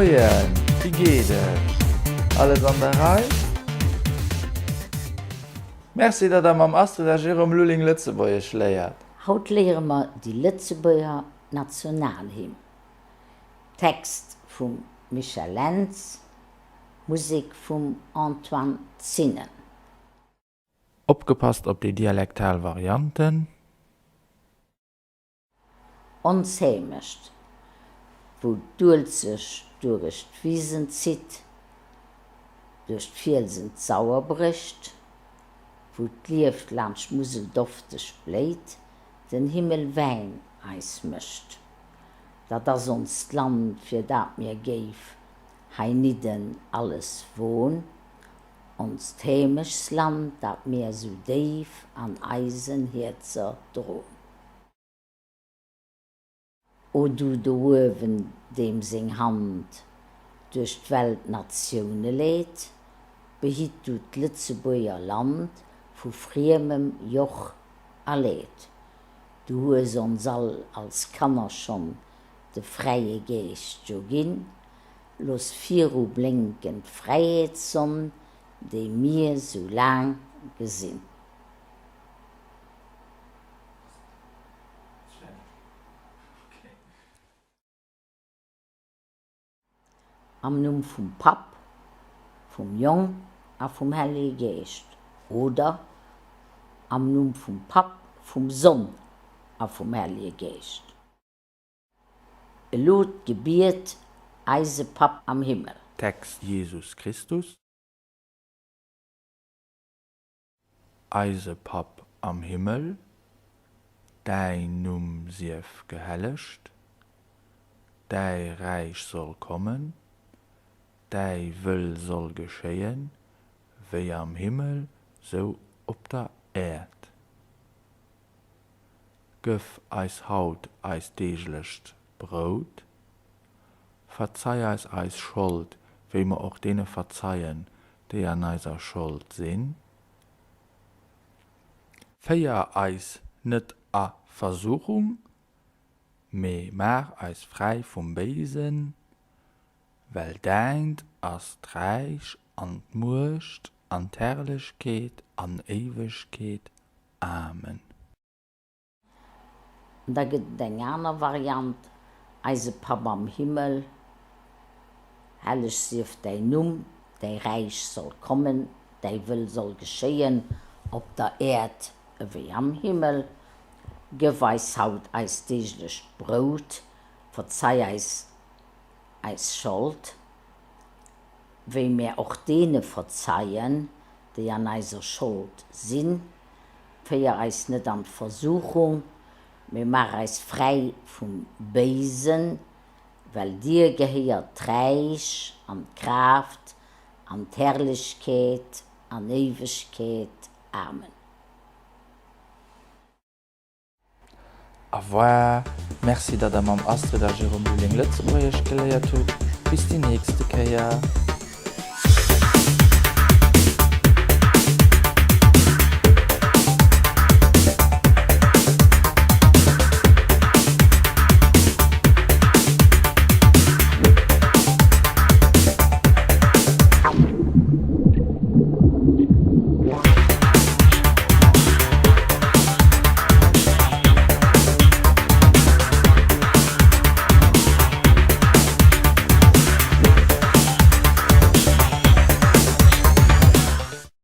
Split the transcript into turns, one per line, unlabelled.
Moien, wéi geet et? Alles an der Rei? Merci, datt der mam Astrid a Jérôme Lulling Lëtzebuergesch léiert.
Haut léiere mer déi Lëtzebuerger Nationalhymn. Text vum Michel Lentz, Musek vum Antoine Zinnen.
Opgepasst op déi dialektal Varianten!
Ons Hémecht, wou d'Uelzecht duerech d'Wisen zitt, duerch d'Fielsen d'Sauer brécht, wou d'Lieft laanscht d'Musel dofteg bléit, den Himmel Wäin eis mécht. Dat ass onst Land, fir dat mir géif heinidden alles won, onst Hémechtsland, dat mir sou déif an eisen Hierzer dron. O du do uewen, deem seng Hand duerch d'Welt d'Natioune leet, behitt du d'Lëtzebuerger Land vu friemem Joch a Leed. Du hues ons all als Kanner schonn de fräie Geescht jo ginn, looss viru blénken d'Fräiheetssonn, déi mir sou laang gesinn. Am Numm vum Papp, vum Jong a vum Hellege Geescht oder am Numm vum Papp, vum Sonn a vum Hellege Geescht. Elo d'Gebiet Eise Papp am Himmel.
Text, Jesus Christus. Eise Papp am Himmel, däin Numm sief gehellegt, däi Räich soll kommen, däi Wëll soll geschéien, wéi am Himmel, sou op der Äerd. Gëff eis haut eist deeglecht Brout. Verzei eis eis Schold, wéi mer och deene verzeien, déi an eiser Schold sinn. Féier eis net a Versuchung, mee maach eis fräi vum Béisen, well däint ass d'Räich an d'Muecht an d'Herrlechkeet an Éiwegkeet. Amen.
An da gëtt et eng aner Variant, Eise Papp am Himmel, helleg sief däin Numm, däi Räich soll kommen, däi Wëll soll geschéien, op der Äerd ewéi am Himmel. Gëff eis haut eist deeglecht Brout, verzei eis eis Schold, wéi mär och deene verzeien, déi an eiser Schold sinn. Féier eis net an d'Versuchung, mee maach eis fräi vum Béisen, well dir gehéiert d'Räich an d'Kraaft an d'Herrlechkeet an Éiwegkeet. Amen.
Au revoir, merci datt der mam Astrid a Jérôme Lulling Lëtzebuergesch geléiert hutt, bis déi nächste Kéier.